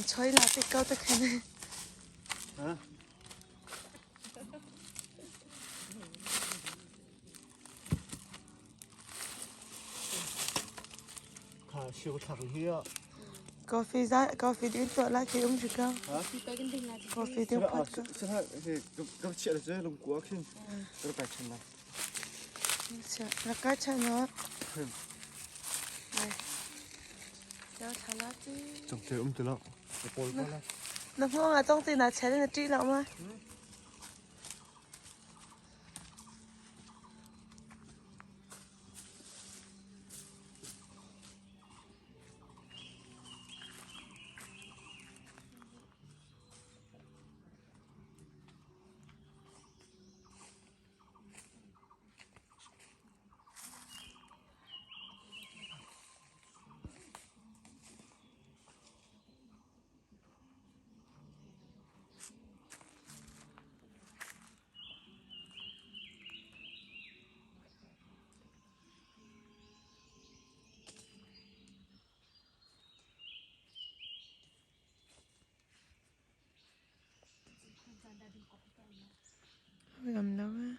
Choi la te kau te khan. Ha? Kha siu thak hi a. Coffee za coffee din to la ke um jika. Coffee din pot ka. Sina he ka chia le che lungkua khin. Ka kai chen la. Chia la kai chen no. Congte um ti lo. Ka pawl ko la. Na hmuang ah congte na chel na ṭih lo ma? Ngam lo ah.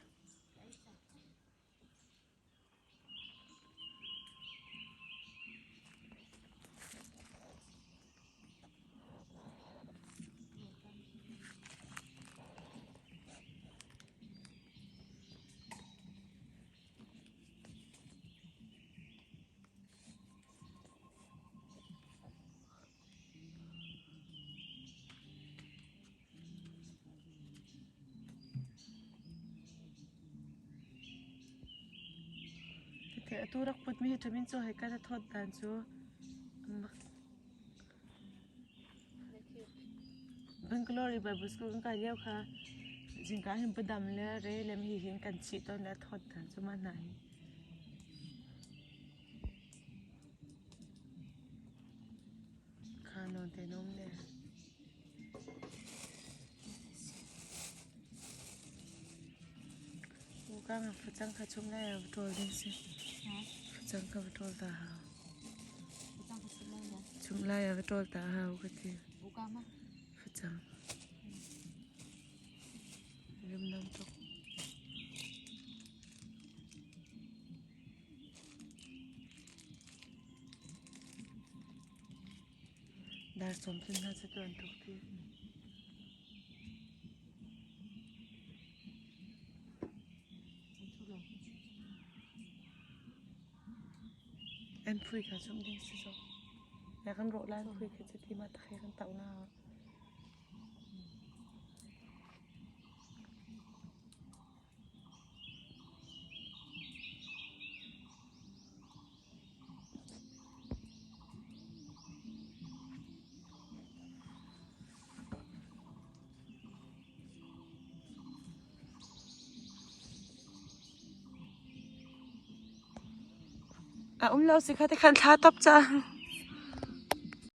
Atu rak putmi hi ṭhamin cu hei kan thawt dan cu Bangalore i Bible school kan kai lio kha zingka hin badam le re le hi hin kan chih tawn le thawt dan cu mah hna hi. Kha nawn te nom le. Ka nga facang kha chung lai ah va ṭawl ding si. Facang kha va ṭawl ta hau. Chumh lai ah va ṭawl ta hau ka ti. Facang. Rimnam tuk. Dar sawm cun hna cu tuan tuk ti. An phui kha chumh ding si zo. Ya kan rawh lai phui kha cu ti ma takhe kan tauh na. A um lo si kha te khan thla top ca.